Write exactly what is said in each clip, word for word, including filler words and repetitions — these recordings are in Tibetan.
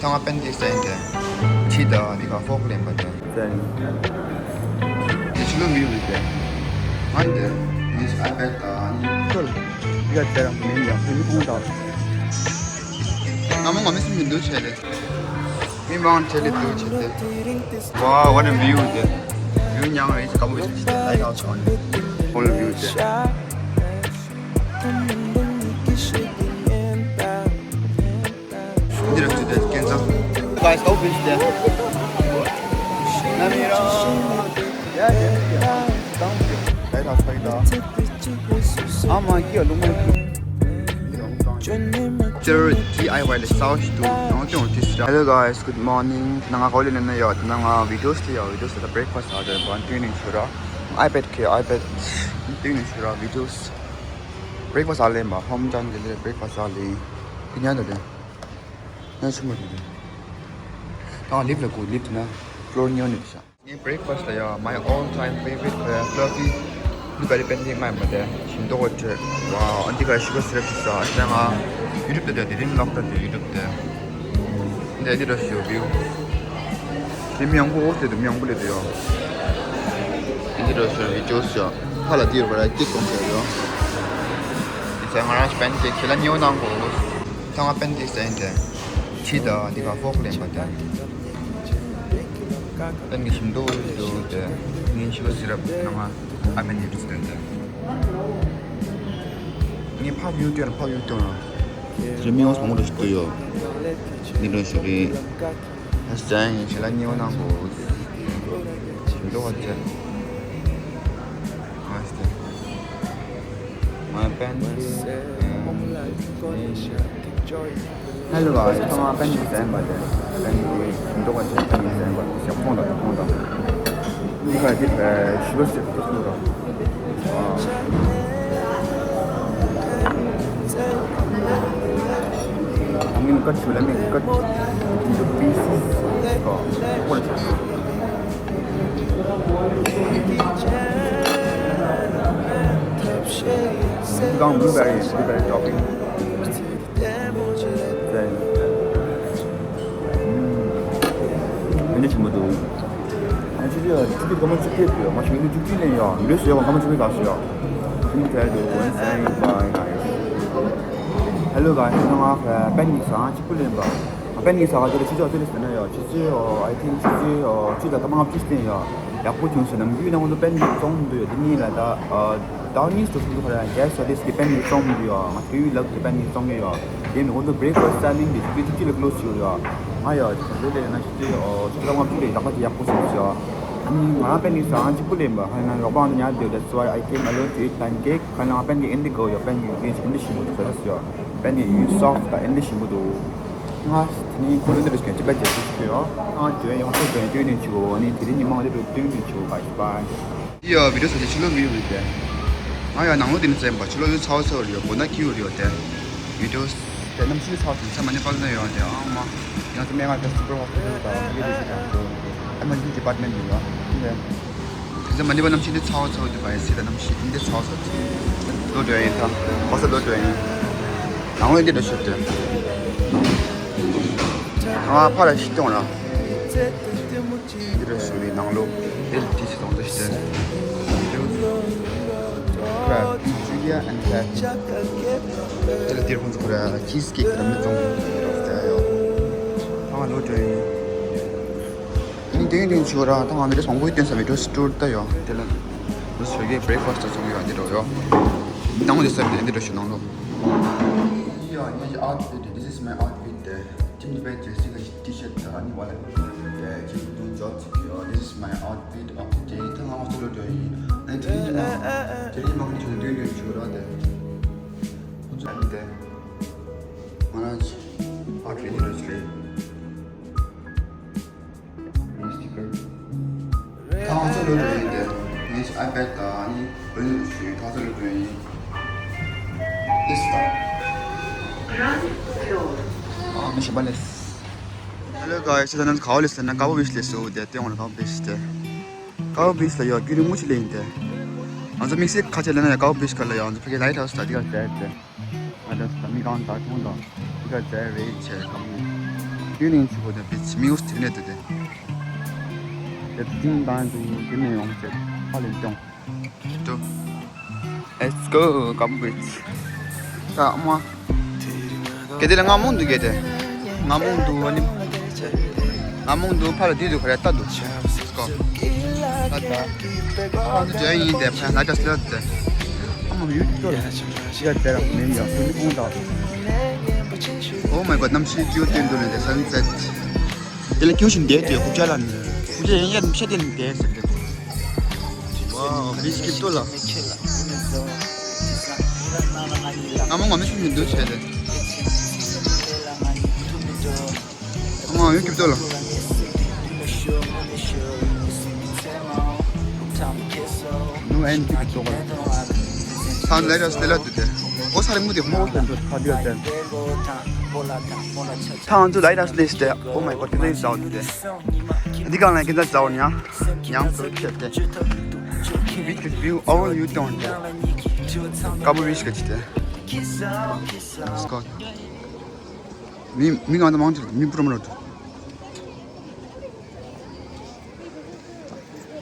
ཚང་མ་པན་ཀེག་ཟ་ཡིན་ཏེ། ཁྲིད་དང་འདི་ག་ཕོག་ལེན་པ་དེ། ཟ་ཡིན། དེ་ཕྱི་ལོགས་མི་ཡོང་ཡིན་ཏེ། ང་ཡིན་ཏེ། ངས་ཨའི་པེ་ཌི་དང་ཨ་ནི། ཁོལ། འདི་ག་ཟེར་རམ་མིན་ཡང་མི་མཐོང་དང་། ང་མོ་ང་མི་སུ་མི་འདུག་བྱས་ཏེ། མི་མང་ཆེ་ལེ་འདུག་བྱས་ཏེ། Wow, what a view ཏེ། བིའུ་མྱངས་རེད་ཅེས་དགའ་པོ་བྱས་ཏེ། ལའིཊ་ཧའུ་སི་ཨོན། ཧོལ་བིའུ་ཏེ། འདི་རུ་ཚུད་དེ་སྐྱེན་ཚ། Guys, how is that? ནམ་ཡིན་ར། Yeah, yeah, yeah. Thank you. Right outside the. ཨ་མ་ཀི་ལུང་མ་ཀི། Hello guys, good morning. ནང་ང་གོ་ལེ་ནན་ཡོད། ནང་ང་བི་ཌིའོ་སི་ཡོད། བི་ཌིའོ་སི་ད་བྷི་རེག་ཕ་སི་ཨ་ཟེར་བ་ཏུན་ནིང་ཤུ་ར། ཨའི་པེ་ཌི་ཁེ་ཨའི་པེ་ཌི་ཏུན་ནིང་ཤུ་ར་བི་ཌིའོ་སི། བྷི་རེག་ཕ་སི་ཨ་ལེན་པ་ཧོམ་ཅང་གི་ལེ་བྷི་རེག་ཕ་སི་ཨ་ལེན། ཁི་ཉན་ད་དེ། ང་ཆུ་མ་རེད། ད་ལིབ་ལ་གོ་ལིབ་ན་ཕློར་ཉོ་ནི་ཤ། ངའི་བྷི་རེག་ཕ་སི་ལ་ཡ། My all time favorite ཁོ་ཡ་ཕློ་ཕི་བྷི་རུ་བེ་རི་པན་ཀེག་ང་ཡི་མ་དེ་ཞིམ་མདོག་པོ་བྲོས། ཝའོ། ཨ་འདི་ག་ཤུ་གར་སི་རབ་ཅིག་ཟ། ཨ་ཤ་ང་ཡུ་ཊུབ་དེ་དེ་དེ་རིང་ལོག་ད་དེ་ཡུ་ཊུབ་དེ། འདི་འདི་འདྲ་ཞིག་ཡོད་བིའུ། དེ་མི་ཡང་པོ་ཨོ་དེ་དེ་མི་ཡང་པོ་ལེ་དེ་ཡོ། འདི་འདྲ་ཞིག་བི་ཅོ་ཞིག་ཕ་ལ་དེ་ཡོད་པ་ར་སྐྱིད་སོང་ཟེར་ཡོ། འདི་ཚེ་ང་རང་ཞིག་པན་ཀེག་ཁྱེད་ལ་ཉེ་བོ་གནང་དགོས། ཚང་མ་པན་ཀེག་ཟ་ཡིན་ཏེ། ཁྲིད་དང་འདི་ག་ཕོག་ལེན་པ་དེ། པན་ཀེག་ཞིམ་མདོག་འདུག་དེ། ངས་ཤུ་གར་སི་རབ་ནང་ང་ཨ་མེན་ནི་ཏུ་སྟོན་ཏེ། ངས་ཕ་བིའུ་སྟོན་ཕ་བིའུ་སྟོན། རི་མི་ཡོངས་མང་པོ་ཞིག་ཡོད། འདི་འདྲ་ཞིག་རེད། ཨ་ཟ་ཡིན་ཁྱེད་ལ་ཉེ་བོ་གནང་དགོས། ཞིམ་མདོག་པོ་དེ། ཨ་སྟེ། ང་པན་ཀེག་ཨེན་ཌི། ཧེ་ལོ་ག་ཚང་མ་པན་ཀེག་ཟ་ཡིན་པ་དེ། པན་ཀེག་མདོག་པ་དེ་པན་ཀེག་ཟ་ཡིན་པ་དེ་ཞག་ཁོང་དང་ཁོང་དང་། འདི་ག་དེ་ཤུ་གར་སི་རབ་ཏུ་སུ་ར། I'm gonna cut you, let me cut you into pieces. Oh, what is that? Gone blueberry, blueberry topping. Then, mm. ཨ་ནི་ཆི་མོ་འདུག་ཨ་ཆུ་ཆུ་ཆུ་ཆུ་སྐར་མ་བཅུ་གཅིག་ཡོད། ང་ཆུ་ཆུ་བཅུ་གཅིག་ལེན་ཡོད། ལུས་སུ་ཡོད། སྐར་མ་བཅུ་གཅིག་ལ་སུ་ཡོད། Let me tell you one thing, bye guys. Hello guys, ང་པན་ཀེག་ཟ་གཅིག་པུ་ལེན་པ། པན་ཀེག་ཟ་ག་དེ་ལ་ཆུ་ཆུ་དེ་ལ་ཟ་ན་ཡོད། ཆུ་ཆུ་ཨོ་I think ཆུ་ཆུ་ཨོ་ཆུ་ད་སྐར་མ་ལྔ་བཅུ་ལེན་ཡོད། ཡག་པོ་བྱུང་སོང་། ནམ་རྒྱུན་ནང་དུ་པན་ཀེག་བཙོང་མི་འདུག་ཡོད། དེ་གཉིས་ལ་ད་ཨ། ད་ནིས་དུ་སུ་འདུག་ཁ་ར་ཀེ་ཨེཕ་སི་དེ་སི་གི་པན་ཀེག་བཙོང་གི་ཡོད། ང་དེ་བི་ལབ་ཀྱི་པན་ཀེག་བཙོང་གི་ཡོད། དེ་མི་ཁོང་ཚོ་བྷི་རེག་ཕ་སི་ཊི་ཊའི་མིང་དེ་ཆུ་ཚོད་བཅུ་གཅིག་ལ་ཀློ་སི་བྱེད་ཀྱི་ཡོད། ང་ཡོད་ཆུ་ཚོད་དེ་ལས་ན་ཆུ་ཚོད་ཨོ་ཆུ་ཚོད་ལྔ་བཅུ་ལས་ད་ག་དེ་ཡག་པོ་བྱུང་སོང་ཡོད། ཨ་ནི་ང་རང་པན་ཀེག་ཟ་ཧང་གཅིག་པུ་ལེན་པ་ཧ་ན་རོགས་པ་འདི་ཉར་འདོད། That's why I came alone to eat pancake. ཁ་ན་པན་ཀེག་ཨིན་ཌི་གོ་ཡོད། པན་ཀེག་ཨིན་ཌི་ཞིམ་པོ་འདུག་ཟ་ཟ་སོང་ཡོད། པན་ཀེག་ཡུ་སོབ་ད་ཨིན་ཌི་ཞིམ་པོ་འདུག་ང་དེ་ནས་ཁོ་ཚོ་འདི་རུ་སྐད་ཅིག་པད་ཅེས་ཞུ་གི་ཡོད། ང་འདོན་ཡོང་ཚོ་འདོན་སྟོན་ནས་བྱུག་ཨ་ནི་དེ་རིང་ཉི་མ་འདི་རུ་སྟོན་ནས་བྱུག Bye bye. འདི་ཡོད་བི་ཌིའོ་ཟེར་ཏེ་ཕྱི་ལོགས་མི་ཡོང་རེད་དེ། ང་ཡང་ནང་ལོགས་འདི་ནས་བཙལ་བ་ཕྱི་ལོགས་ཡོད་ཚ་བ་ཚ་བ་རེད་ཡོད་སྒོ་ན་ཁྱི་ཡོད་རེད་ཡོད་དེ། བི་ཌིའོ་དེ་གནམ་གཤིས་ཚ་བ་དེ་ཚ་མ་ནི་པ་ལ་ཡོད་དེ་ཨང་མ། ཡང་དེ་མེད་ང་དེ་སུ་པར་ཧོ་སི་པི་ཊལ་དང་ཡོད་རེད་ཅེས་དང་ཨེ་མར་ཇེན་སི་ཌི་པར་ཊི་མེན་ཊི་ཡོད་ཡ། དེ་ཚོ་མ་ནི་པ་གནམ་གཤིས་འདི་ཚ་བ་ཚ་བ་འདི་བ་ཡི་སི་དང་གནམ་གཤིས་འདི་ཚ་བ་ཚ་བ་འདི། ལོ་འགྲོ་ཡིན་ད། གོ་ས་ལོ་འགྲོ་ཡིན། ནང་ལོགས་འདི་འདྲ་ཤོར་དེ། ང་ཕར་ལ་ཤི་སྟོང་ར། འདི་འདྲ་ཤོར་རེད་ནང་ལོགས་འདི་ལ་དེ་ཤི་སྟོང་དེ་ཤི་དེ། Crab, Julia and Crab. དེ་ལ་དེར་ཁོང་ཚོ་ཁོ་ར་ཆིས་ཀེག་དང་མི་ཚོང་རོགས་བྱ་ཡོད། ང་ལོ་འགྲོ་ཡིན། ཨ་ནི་ཏིང་ཏིང་ཆུ་ར་ད་ང་འདི་འདྲ་བཟང་པོ་ཡོད་བསྟན་ས་མེད་འགྲོ་སི་ཊོར་ད་ཡོད་དེ་ལ། འདི་ཚོ་གི་བྷི་རེག་ཕ་སི་ཊི་ཚོང་ཡོད་འདི་འགྲོ་ཡོད། ནང་འདི་ས་འདི་འདི་འགྲོ་ཞུ་ནང་ལོ། ཡ་ངའི་outfit, this is my outfit. ཁྱིམ་དུ་པའི་ཇར་སི་ག་ཊི་ཤར་ཊི་ད་ཨ་ནི་བ་ལ་ཁྱིམ་དུ་ཇོབ་ཅིག་ཡོད། This is my outfit of the day. ད་ང་ཧོ་སི་ཊེལ་ལ་འགྲོ་ཡིན། ཨ་ནི་དེ་རིང་ནང་དེ་རིང་མང་ཆེ་འདུས་འདུས་ཆུ་ར་དེ། ཁོ་ཚོ་ཨ་ནི་དེ་ང་རང་outfit འདི་འགྲོ་ཞུ་རེད། ངའི་སི་ཊི་ཀར། ད་ང་ཚོ་ལོ་རེ་ཡིན་ཏེ། ངའི་ཨའི་པེ་ཌི་དང་ཨ་ནི་བོད་ཡིག་ཞུ་ཡིན། ད་ང་ཚོ་ལོ་རེ་ཡིན། ཨིས་ད། ཨ་མི་ཤེས་པ་ལེས། Hello guys, ད་ནང་ཁའོ་ལེས་ན་ཀའོ་བིཆ་ལེས་སོ་དེ་དེ་འོང་ཀའོ་བིཆ་དེ། ཀའོ་བིཆ་ལ་ཡོད་རྒྱུ་རིང་མོ་ཞིག་ལེ་ཡིན་ཏེ། ང་ཚོ་དམིགས་བསལ་ཁ་ཆེ་ལེ་ན་ཡ་ཀའོ་བིཆ་ཁ་ལ་ཡོད། ང་ཚོ་ཕ་གི་ལའིཊ་ཧའུ་སི་ད་དེ་ག་ཟེར་ཏེ། ང་ཚོ་ད་མི་གང་ད་ཁོང་དང་དེ་ག་ཟེར་རེད་ཆེ་ཀའོ་བིཆ། ཡུན་རིང་ཆུ་བོ་དང་བིཆ་མིའུ་སི་དེ་ནས་འདུག་སྟེ། དེ་ཏིང་དང་དུ་དེ་ནས་ཡོང་ཟེར་ཧ་ལས་ཀྱང་། ཏུ། Let's go, Kabu Beach. ད་མ། གལ་ཏེ་ལ་ང་མོང་དུ་གལ་ཏེ། ང་མོང་དུ་ཨ་ནི། ང་མོང་དུ་ཕར་དུས་དུ་ཁ་ར་ལྟ་དུ། Let's go. ད་ད། ཨ་ནི་ཇ་ཡིན་དེ་ཕ་ན་ཅ་སི་ལ་དེ། ཨ་མ་ཡུལ་དུ་ལ། ཤི་ཡ་དེ་ར་མིན་ཡ་ཁུ་མི་ཁོང་ད། Oh my god, གནམ་གཤིས་ཅིའུ་སྟོན་དུ་ལ་དེ་sunset. དེ་ལ་ཁྱེའུ་ཞིག་འདས་དུས་ཀུ་ཅ་ལ་ནི། ཀུ་ཅ་ཡན་ཡར་མི་ཤ་དེ་ནི་འདས་ཟེར་ཏེ། Wow, beach སྐྱིད་ཏོ་ལ། ཨ་མ་ང་མི་ཤུ་མི་འདུག་བྱས་ཏེ། ཨ་མ་ཡོད་སྐྱིད་ཏོ་ལ། ནུ་ཨན་ཏི་ཏོ་ག་ལ། ཐང་ལ་ར་སྟེ་ལ་དུ་དེ། ཨོ་ས་རེ་མུ་དེ་མོ་ཏན་ཏོ་ཁ་དུ་ཡ་ཏན། ཐང་དུ་ལ་ར་སྟེ་སྟེ། Oh my god, ཁྱེད་ཚོ་ཡིན་ཟའོ་དུ་དེ། འདི་གང་ལ་ཁྱེད་ཚོ་ཟའོ་ཉ། ཉང་དུ་ཁྱེད་དེ། Beach view, our view down there. Kabu Beach ག་ཅི་དེ། Scott. མི་མི་གང་དུ་མང་ཅིག་མི་པུ་ར་མ་ར་དུ།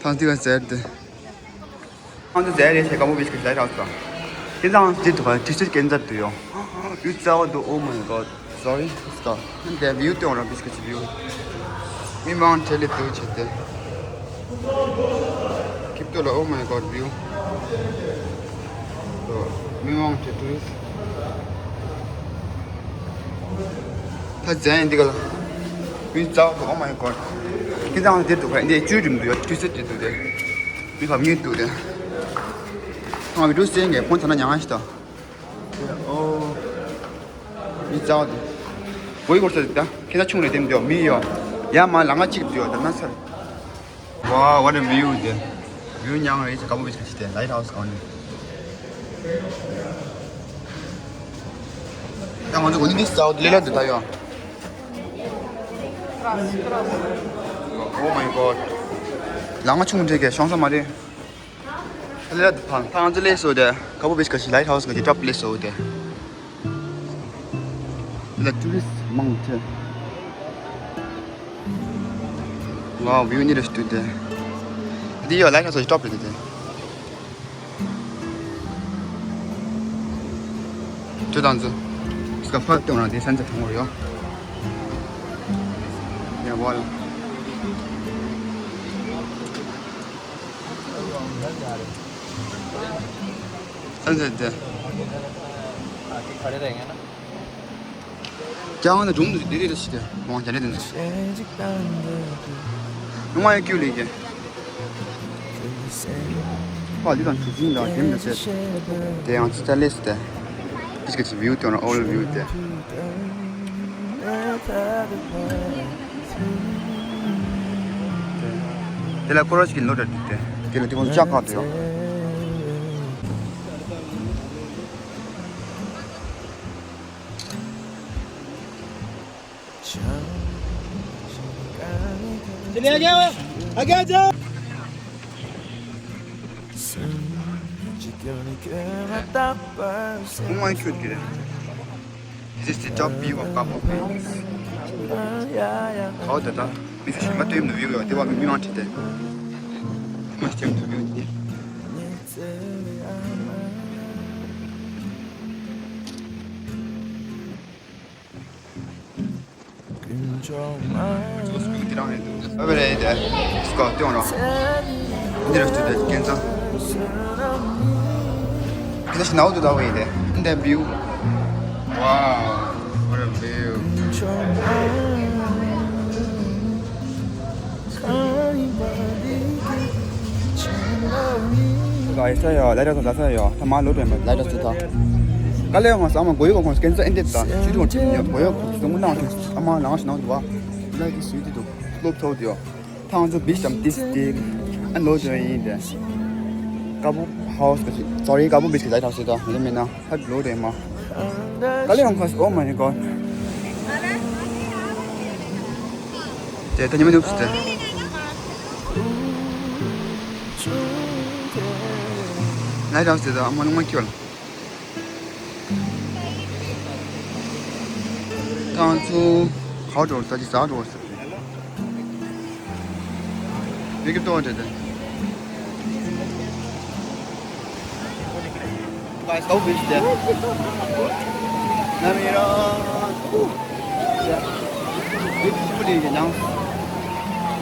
ཐང་ཏི་ག་ཟེར་ཏེ། ཐང་ཏི་ཟེར་རེ་ཆེ་Kabu Beach གི་ལའི་ཊ་ཧའུ་སི་དང་། ཁྱེད་ཚང་ཏི་དུ་ག་ཏི་སི་ཀེན་ཛར་དུ་ཡོང་། ཡུ་ཙའོ་དུ། Oh my god, sorry, སྟོ། འདི་བིའུ་སྟོན་ར་བིས་ཀ་ཅི་བིའུ། མི་མང་ཁྲེ་ལི་དུ་ཆེ་ཏེ། ཁྱིབ་ཏོ་ལ། Oh my god, view. མི་མང་ཁྲེ་ཏུ་རིས། ད་ཛན་འདི་ག་ལ། མི་ཙའོ་དུ། Oh my god. ཁྱེད་ཚང་འདིར་འདུག་ག་འདི་བཅུད་རིམ་དུ་ཡོད། དུས་ཚོད་འདི་འདུག་སྟེ། མི་ཕམ་ཉེས་འདུག་སྟེ། ང་བི་ཌིའོ་སེང་གེ་ཕོན་ཚ་ན་ཉང་ང་ཞིག་ད། ཨོ། མི་ཙའོ་དུ། བོད་ཡིག་སྐོར་ས་དུ་ད། ཁྱེད་ཚང་ཆུང་རེ་དེ་མི་འདུག་མི་ཡོད། ཡ་མ་ལ་ང་གཅིག་འདུག་ཡོད་ད་ན་ཚར། Wow, what a view there. View ཉང་རེ་ཅི་ཀ་བོ་བིས་ཀ་ཅི་དེ་ལའི་ཊ་ཧའུ་སི་གང་ནི། ཡང་ང་ཚོ་གོ་ནི་ནི་སའུ་ཐི་ལེ་ལ་འདི་ད་ཡོད། Oh my god. ལ་ང་ཆུང་འདྲེ་གེ་ཤོང་ས་མ་རེད། ལེ་ལ་འདི་ཕང་ཐང་ཚི་ལེ་སོ་དེ་ཀ་བོ་བིས་ཀ་ཅི་ལའི་ཊ་ཧའུ་སི་ག་ཅི་ཊོབ་ལེ་སོ་དེ། ལ་ཊུ་རི་སི་མང་ཆེ། Wow, view ནི་རེ་སྟུ་དེ། འདི་ཡོད་ལའི་ཊ་ཧའུ་སི་ཊོབ་རེད་དེ། ཅོ་དང་ཚོ། སྐ་ཕ་ཏོང་རང་དེ་སན་ཛེ་ཊ་མཐོང་བ་ཡོད། ཡ་ཝལ། སན་ཛེ་ཊ་དེ། ཀྱང་ན་སྒྲུང་འདི་འདི་རེད་ཤི་ཏེ། མོ་ཀྱང་ནི་དེ་ནི། ནུ་མ་ཡ་ཀྱུ་ལི་ཀྱེ། ཨ་ལི་དང་ཆུ་ཆུང་དང་དེ་མི་ཚེ། དེ་ཡང་ཅི་ལས་ཏེ། ཏིས་ཀ་ཅི་བིའུ་དེ་ན་ཨོལ་བིའུ་དེ། དེ་ལ་ཀོ་ར་ཅིག་གི་ལོ་ར་དེ། དེ་ལ་དེ་ཀོ་ཅག་ག་དེ་ཡོད། चलिए आगे आओ, आगे आ जाओ। Oh my god, get it. This is the top view of Kapu Beach. How the top? This is my dream view. They want me on today. My dream view. ཨ་བེ་རེད་དེ། སྐོར་སྟོན་རོགས། འདི་རུ་སྟོད་དེ་སྐྱེན་ཚང་། ཁྱེད་ཚོ་ནའུ་དུ་ད་བས་དེ། འདི་བིའུ། Wow, what a view. ལ་ཡ་ས་ཡ་ལ་ཡ་ས་ལ་ས་ཡ་ཐ་མ་ལོ་དྲན་པ་ལ་ཡ་ས་ཐ། ཀ་ལེ་ཧོང་ས་མ་གོ་ཡོ་གོ་ཁོང་སྐྱེན་ཚང་ཨེ་འདེད་ད་ཆུ་དུ་ཁོང་ཆུ་ཡོ་གོ་ཡོ་ཁོང་ཆུ་དུ་མུ་ནང་ཆུ་ཨ་མ་ལང་ཤི་ནང་དུ་བ། ལ་གི་སུའི་དུ་སློབ་ཐོག་དུ་ཡོ། ཐང་ཚོ་བིཆ་དམ་ཏིས་ཏི། ཨ་ལོ་དོན་ཡིན་ཏེ། ཀ་བུ་ཧའུ་སི་ག་ཅི། སོ་རི། ཀ་བུ་བིཆ་གི་ལའི་ཊ་ཧའུ་སི་ད་ལེ་མེ་ན་ཧ་ལོ་དོན་མ། ཀ་ལེ་ཧོང་ཁ་སི། Oh my god. ཏེ་ཏེ་ཉི་མ་ནུབ་སི་ཏེ། ལའི་ཊ་ཧའུ་སི་ད་ཨ་མ་ལུང་མ་ཁྱོལ། ཐང་ཚོ། ཟ་འགྲོ་ས་ཅི་ཟ་འགྲོ་ས། མི་གི་ཏོ་འདྲ་དེ། Guys, how is that? Namira. Beautiful day, you know.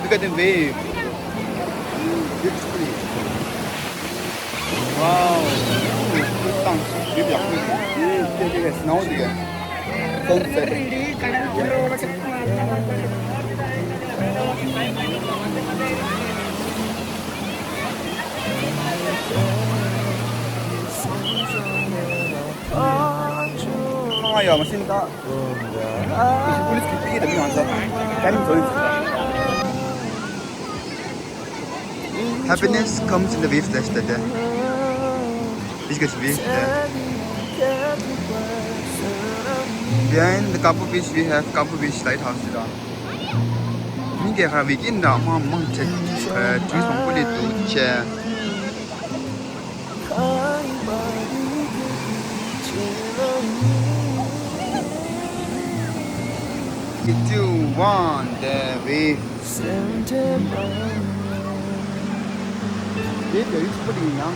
Look at the wave. Beautiful day. Wow. Good sound. Beautiful. Snow again. Sunset. ང་ཡོད་མ་ཤེས་ད། ཕུ་ལིས་ཀྱི་ཏིག་ཏིག་མི་ཡོང་ས། ད་ནི་འཛོལ་ཡིན་ས། Happiness comes in the waves, that's the day. This gets wave there. Behind the Kapu Beach, we have Kapu Beach Lighthouse. མི་གེ་ཁ་བི་ཀིན་ར་མ་མང་ཆེ་ཁ་ཏུས་མང་པོ་ལས་དུ་ཆེ། Three, two, one, there we. Wait, are you putting in now?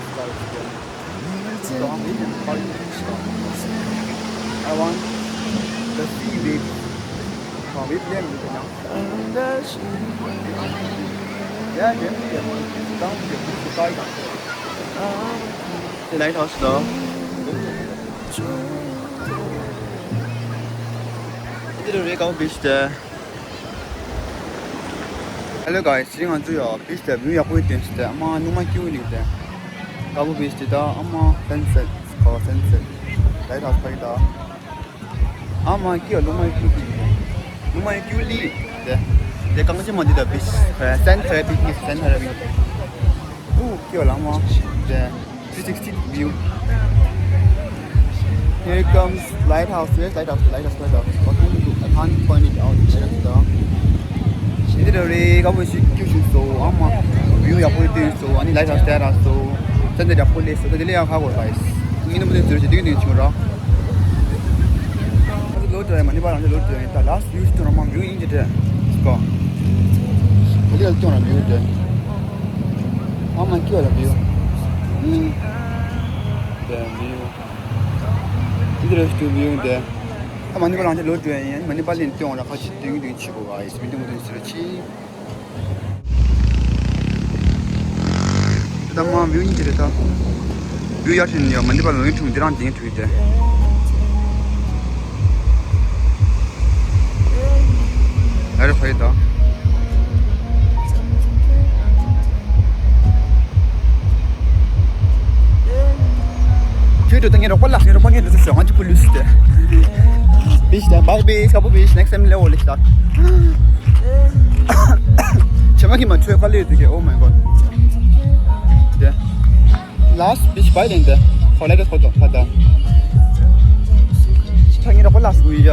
I want the sea wave. Wave there. The lighthouse door. Hello guys, today ང་ཚོ་ཡོད་beach དེ་view ཡག་པོ་ཡོད་དེ་ཞིག་དེ་ཨ་མ་ནུ་མ་ཀྱུ་ལིག་དེ། Kapu Beach དེ་ད་ཨ་མ་sunset ཁོ་sunset lighthouse ཕ་གི་ད། ཨ་མ་ཀི་ཡ་ལོ་མ་ཀི་ཀི་ལོ་མ་ཀི་ལི་དེ། དེ་གང་ཅི་མ་འདི་ད་བི་སན་ཐེ་ར་པི་ཀི་སན་ཐེ་ར་པི་ཀི་ཨུ་ཀི་ཡ་ལ་མ་དེ། Three sixty view. Here comes lighthouse. Where's lighthouse? Lighthouse, lighthouse. What can we do? I can't point it out. Lighthouse. འདི་རེད་རེད། དཀར་པོ་ཞིག་ཀྱུ་ཞིག་སོ། ཨ་མ་view ཡག་པོ་སྟོན་སོ། ཨ་ནི་lighthouse དེ་ར་སོ། ས་འདི་ཡག་པོ་ལས་སོ། ད་དེ་ལས་ཡག་ཁ་གོ་guys། མི་ནུ་མི་ནུ་ཟེར་ཞིག་དེ་དེ་ཆུང་ར། ང་ཚོ་ལོ་དྲུག་ཡིན། མ་ནི་པ་རང་ཚོ་ལོ་དྲུག་ཡིན། ད་last view ཞིག་སྟོན་ར། མ་view ཡིན་གྱི་དེ་ཀོ། དེ་ལས་ཡག་སྟོན་ར་view དེ། ཨ་མ་ཀྱི་ཡ་ལ་view། ཨུམ། དེ་view། འདི་རེད་ཞུ་view དེ། ཨ་མ་ནི་པ་རང་ཚོ་ལོ་དྲུག་ཡིན། མ་ནི་པ་ལེན་སྟོན་ར། ཁ་ཅིག་དུང་དུང་ཆི་གོ་ག་ཡིས་མི་དུང་དུང་ཆི་ར་ཆི། ད་མ་view ཡིན་གྱི་རེད་ད། view ཡར་ཕྱིན་ཡོད། མ་འདི་པ་ལོ་ཡིན་འཁྲུག་འདི་རང་འདིང་འཁྲུག་དེ། ཨ་རེ་ཁོ་ཡི་ད། ཁྱོད་ཚོ་ད་ངའི་རོགས་པ་ལགས། ངའི་རོགས་པ་ངའི་འདི་ཚོ་ཞོག་ང་ཅི་པུ་ལུས་ཏེ། Beach དེ་bye beach, Kapu Beach, next time ལེ་འོ་ལེ་ཤ། བྱེ་མ་གི་མ་ཚོས་དཀའ་ལས་འདུག་གི། Oh my god. དེ། Last beach bye དེ་འདི། ཁོ་ལེ་དེ་ཁོ་ཏོ་ཕ་ད། ཆ་ངའི་རོགས་པ་ལགས་སུ་ཡ།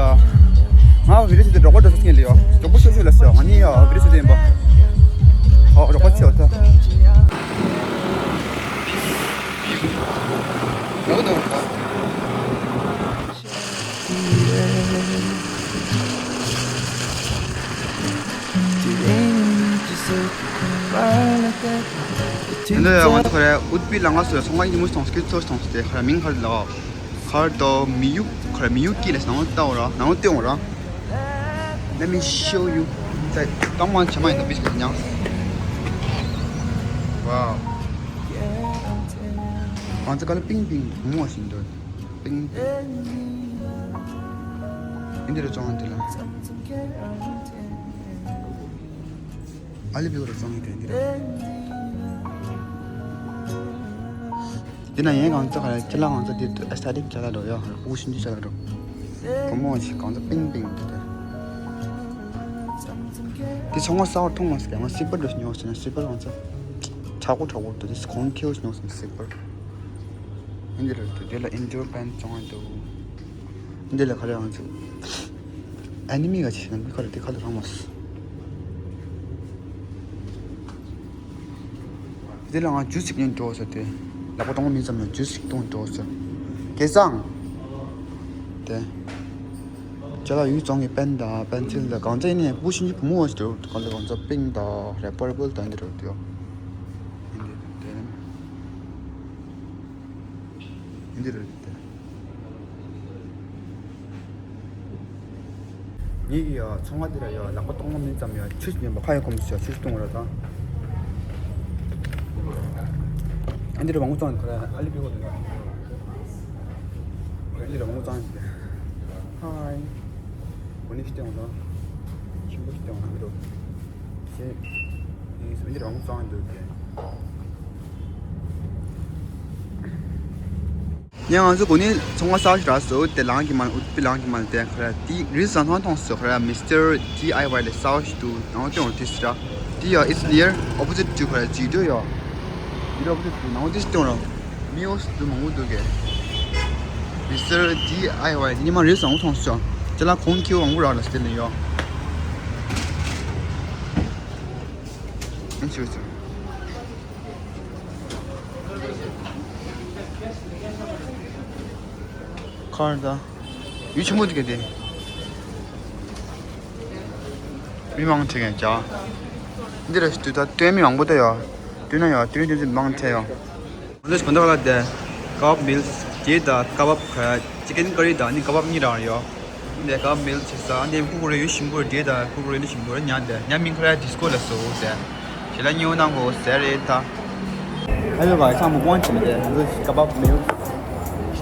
ང་བི་རི་སི་དེ་རོགས་པ་འགྲོ་ས་སྐྱེན་ལེ་ཡོ། རོགས་པ་ཤོ་ཤོ་ལ་སོ། ང་ནི་ཡ་བི་རི་སི་དེ་ཡིན་པ། ཨོ་རོགས་པ་ཆེ་བ་ད། རོགས་དང་། དེ་འདྲ་ཡང་ང་ཚོ་ཁ་ར་ཨུཏྤི་ལ་ང་ཚོ་ཚོང་ཁང་ཉིན་མོ་སོང་སྐྱིད་ཚོ་སོང་སྟེ་ཁ་ར་མིང་ཁར་ལ་ཁར་དོ་མི་ཡུག་ཁར་མི་ཡུག་ཀི་ལ་ནང་ལ་ལྟ་འོ་ར། ནང་ལ་ལྟ་འོ་ར། Let me show you. ད་གང་མང་ཆེ་མ་ཡིན་ད་བིས་ཀི་ཉང་། Wow. ང་ཚོ་ཁ་ལ་པིང་པིང་མོ་བ་ཞིག་འདོད། པིང་པིང་། ཨིན་དི་ར་ཅོང་ཨན་དི་ལ། ཨ་ལི་བིའུ་ར་ཙང་ཡིན་དེ་འདི་རེད། འདི་ན་ཡན་གང་ཚ་ག་ཁྱི་ལ་གང་ཚ་འདི་ཨེ་སྟ་ཏིག་ཅ་ལ་འགྲོ་ཡ་ཧ་ར་པུ་ཤིན་ཅི་ཅ་ལ་འགྲོ། བུ་མོ་ཞིག་གང་ཚ་པིང་པིང་འདི་དེ། འདི་ཚང་མ་ས་བར་ཐུང་མ་སི་ཀ་ང་སི་པར་འགྲོ་ཉོ་ཟེར་ན་སི་པར་གང་ཚ། ཆག་གོ་ཆག་གོ་འདི་གོང་ཁེའུ་ཉོ་ཟེར་ན་སི་པར། འདི་རེད་དེ་འདི་ལ་ཨིན་ཇོ་པན་ཙང་འདུག་འདི་ལ་ག་རེ་གང་ཚ། ཨ་ནི་མི་ག་ཅི་ཞིག་ན་མི་ཁ་རེ་དེ་ཁ་ལ་རང་མོ་སི། དེ་ལ་ང་ཇུས་ཅིག་ཉོས་འགྲོ་ཟེར་ཏེ། ལག་པ་གཏོང་མི་ཙམ་ལ་ཇུས་ཅིག་གཏོང་འགྲོ་ཟེར། དགེ་སང་། དེ། ཅ་ལག་ཡུལ་ཙོང་གི་པེན་དང་པེན་སིལ་དང་གང་ཅི་ནས་བུ་ཤིན་ཅི་བུ་མོ་བ་ཞིག་འདུག་གང་ལ་གང་ཚ་པིང་དང་རེ་པར་པལ་དང་འདི་རུ་འདུག་འདི་རུ་འདུག་ངེད་ཀྱི་ཡ་ཚོང་ཁང་འདི་ལ་ཡ་ལག་པ་གཏོང་ལམ་མིན་ཙམ་ཡ་ཆུ་ཞིག་ཉོན་པ་ཁ་ཡ་ཁོམ་ཞིག་ཆུ་ཞིག་གཏོང་ར་དང་། ཨ་འདི་རུ་མང་པོ་ཙང་ཁོ་ར་ཨ་ལི་པི་གོ་དང་། ཨ་འདི་རུ་མང་པོ་ཙང་ཞིག་ཧའི། གོ་ནི་ཞིག་སྟོན་དང་། ཆེན་པོ་ཞིག་སྟོན་འདི་རུ། ཞེས། ཨིན་སུ་འདི་རུ་མང་པོ་ཙང་འདུག་གི། ཡང་ང་ཚོ་གོ་ནི་ཚོང་ཁང་གསར་ཞིག་རག་སོང་། དེ་ལང་གི་མ་ཨུཏ་པི་ལང་གི་མ་དེ་ཁ་ར་དེ་རི་སང་ཐང་ཐོང་སོ་ཁ་ར་མི་སི་ཊར་ཌི་ཨའི་ཝའི་ལ་གསར་ཞིག་འདུག་ནང་དོན་དེ་སི་ར་དེ་ཡ་it's near opposite to ཁ་ར་ཇི་དོ་ཡ། དེ་ར་opposite to ནང་དེ་སི་དོན་ར་མི་འོ་སི་དུ་མང་པོ་འདུག་གི། མི་སི་ཊར་ཌི་ཨའི་ཝའི་དེ་ཉི་མ་རི་སང་ཐོང་སོ། ཅ་ལག་ཁོང་ཁྱེའུ་མང་པོ་རག་ལ་སྟེར་ནས་ཡོད། ཨེ་ཆུ་ཆུ། ཁར་ད། ཡུལ་ཆེན་མོ་དེ་ག་དེ། མི་མང་ཆེ་གན་ཅག་འདི་རེ་ཞིག་ཏུ་ད་སྟོན་མི་མང་པོ་ད་ཡོད། སྟོན་ན་ཡོད་སྟོན་སྟོན་མང་ཆེ་ཡོད། འདི་ཞིག་གོན་ད་ག་ལ་དེ། ཀ་བབ་མིལ། དེ་ད་ཀ་བབ་ཁ་ཅི་ཀན་ཀ་རི་ད་ནི་ཀ་བབ་གཉིས་རང་ཡོད། འདི་ཀ་བབ་མིལ་ཆེ་ས་འདི་ཀུ་ཀུ་རེ་ཡུལ་ཞིམ་པོ་རེད། དེ་ད་ཀུ་ཀུ་རེ་ནི་ཞིམ་པོ་རེད། ཉ་དེ་ཉ་མིང་ཁ་ར་ཌི་སི་ཀོ་ལ་སོ་དེ། ཞེ་ལ་ཉེ་བོ་ནང་གོ་ཟེར་རེད་ད། ཨ་ཡོ་ག་ས་མུ་ཀོང་ཆེ་མེད་དེ་ཧ་ལུ་ཀ་བབ་མིལ།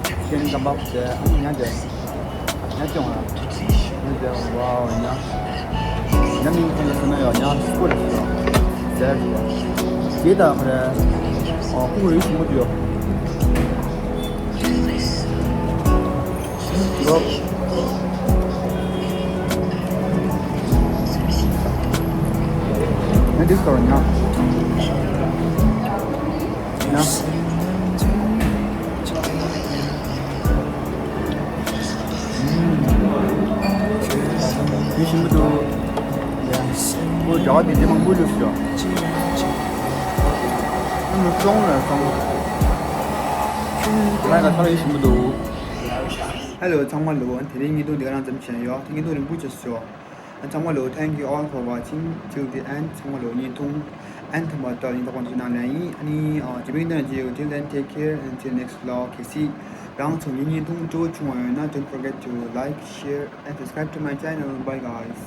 ཅི་ཀན་ཀ་བབ་དེ་ཨ་ནི་ཉ་དེ། ཉ་ཅོང་ར། ཉ་དེ་ཝའོ་ཉ། ཉ་མིང་ཁོང་གི་སོ་ན་ཡོད་ཉ་སྐུ་རེད་སོ། ཟེར་སོ། དེ་དག་རེད། ཨོ་ཀུ་རེ་ཞིམ་པོ་ཡོད། ལོ། ང་འདི་སོ་ཉ། ཉ། ཡིད་ཞིམ་པོ་འདུག་ཡ། ཁོ་རྒྱ་བ་དེ་འདྲ་མང་པོ་ལུས་སོ། ཨ་ནུ་སོང་ལ་སོང་། ང་ལ་ཁ་ལ་ཡིད་ཞིམ་པོ་འདུག་ཧེ་ལོ་ཚང་མ་ལོ། དེ་རིང་བརྙན་ཐུང་འདི་ག་རང་ཙམ་བྱས་ཡོད། དེ་བརྙན་ཐུང་རིང་པོ་བྱས་སོ། ཚང་མ་ལོ། Thank you all for watching till the end. ཚང་མ་ལོ་བརྙན་ཐུང་ཨན་ཐམ་པ་ལྟ་ཡིན་ཐོག་ཁོང་ཚོའི་ནང་ལ་ཡིན། ཨ་ནི་ཇི་མིང་དང་ཇི་ཡོ། Till then, take care until next vlog. གལ་སྲིད་རང་ཚོ་ངའི་བརྙན་ཐུང་སྤྲོ་བྱུང་བ་ཡོད་ན། Don't forget to like, share and subscribe to my channel. Bye guys.